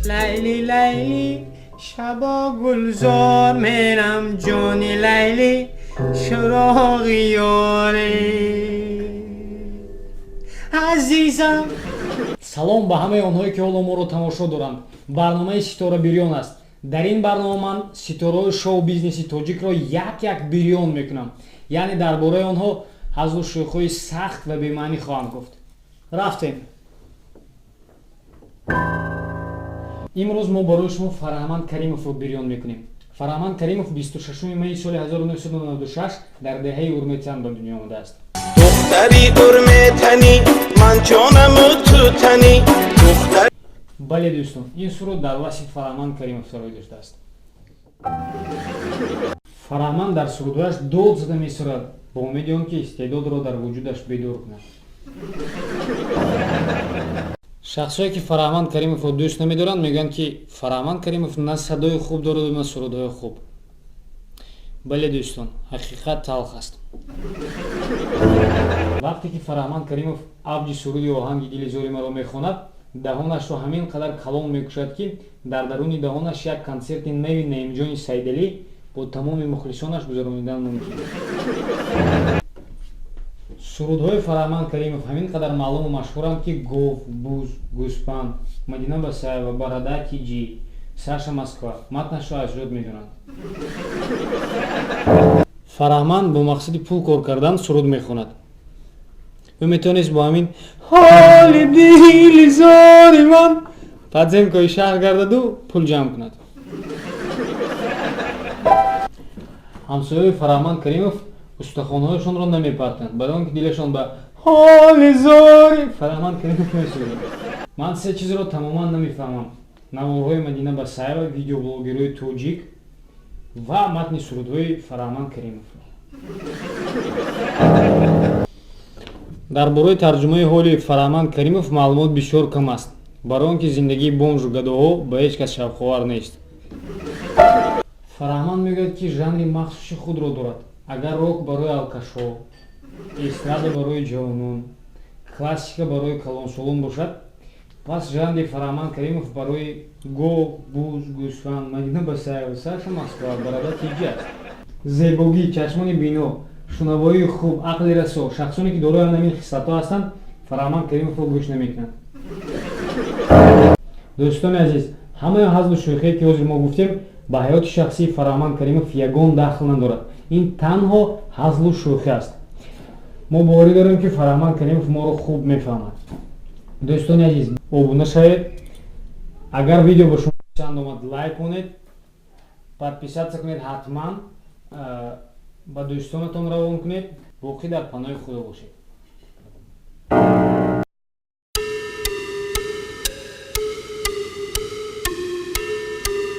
Лайли, Лайли, шабо гулзор мерам, ҷони Лайли, чироғи ёре, азизам. Салом ба ҳамаи онҳое, ки ҳоло моро тамошо доранд. Барномаи «Ситора бирён» аст. Дар ин барнома ман ситораҳои шоу бизнеси тоҷикро як як бирён мекунам, яъне дар бораи онҳо ҳазлу шӯхиҳои сахт ва бемаънӣ хоҳам гуфт. Рафтем. Имрӯз мо барои шумо Фараҳманд Каримовро бирён мекунем. Фараҳманд Каримов 26 майи соли 1996 дар деҳаи Урметан ба дунё омадааст. Духтари Урметанӣ, ман ҷонаму ту танӣ, духтар. Бале, дӯстон, ин суруд дар васфи Фараҳманд Каримов сароида шудааст. Фараҳманд дар сурудҳояш дод зада месурад, бо умеди он ки истеъдодро дар вуҷудаш бедор кунад. Шахсое, ки Фараҳманд Каримовро дӯст намедоранд, мегӯянд, ки Фараҳманд Каримов на садои хуб дораду, на сурудҳои хуб. Бале, дӯстон, ҳақиқат талх аст. Вақте ки Фараҳманд Каримов авҷи суруди «Оҳанги дили зори маро» мехонад, даҳонашро ҳамин қадар калон мекушад, ки дар даруни даҳонаш як консерти нави Наимҷони Сайдалӣ бо тамоми мухлисонаш гузаронидан мумкин. Сурудҳои Фараҳманд каримов ҳамин қадар маълуму машҳуранд, ки гов, буз, гӯспанд, Мадина Басаева, Барада Тиҷӣ, Саша Москва матнашро аз ёд медонанд. Фараҳманд бо мақсади пул кор кардан суруд мехонад. Ӯ метавонист бо ҳамин «Ҳоли дили зори ман» подземкаи шаҳр гардаду пул ҷамъ кунад. Ҳамсояи Фараҳманд Каримов устахонҳояшонро намепартанд, барои он ки дилашон ба ҳоли зори Фараҳманд Каримов месӯзад. Ман се чизро тамоман намефаҳмам: наворҳои Мадина Басаева, видеоблогерҳои тоҷик ва матни сурудҳои Фараҳманд Каримов. Дар бораи тарҷумаи ҳоли Фараҳманд Каримов маълумот бисёр кам аст, барои он ки зиндагии бомжу гадоҳо ба ҳеҷ кас шавқовар нест. Фараҳманд мегӯяд, ки жанри махсуси худро дорад. Агар рок барои алкашҳо, эстрада барои ҷавонон, классика барои калонсолон бошад, пас жанри Фараҳманд Каримов барои гов, буз, гӯсфанд, Мадина Басаева, Саша Москва, Барада Тиҷи аст. Зебогӣ, чашмони бино, шунавоии хуб, ақли расо — шахсоне, ки дорои ҳамин хислатҳо ҳастанд, Фараҳманд Каримовро гӯш намекунанд. Дӯстони азиз, ҳамаи ҳазлу шӯхие, ки ҳозир мо гуфтем, ба ҳаёти шахсии Фараҳманд Каримов ягон дахл надорад. Ин танҳо ҳазлу шӯхӣ аст. Мо боварӣ дорем, ки Фараҳманд Каримов моро хуб мефаҳмад. Дӯстони азиз, обуна шавед. Агар видео ба шумо писанд омад, лайк кунед, подписаться кунед, ҳатман ба дӯстонатон равон кунед. Боқӣ дар паноҳи Худо бошед.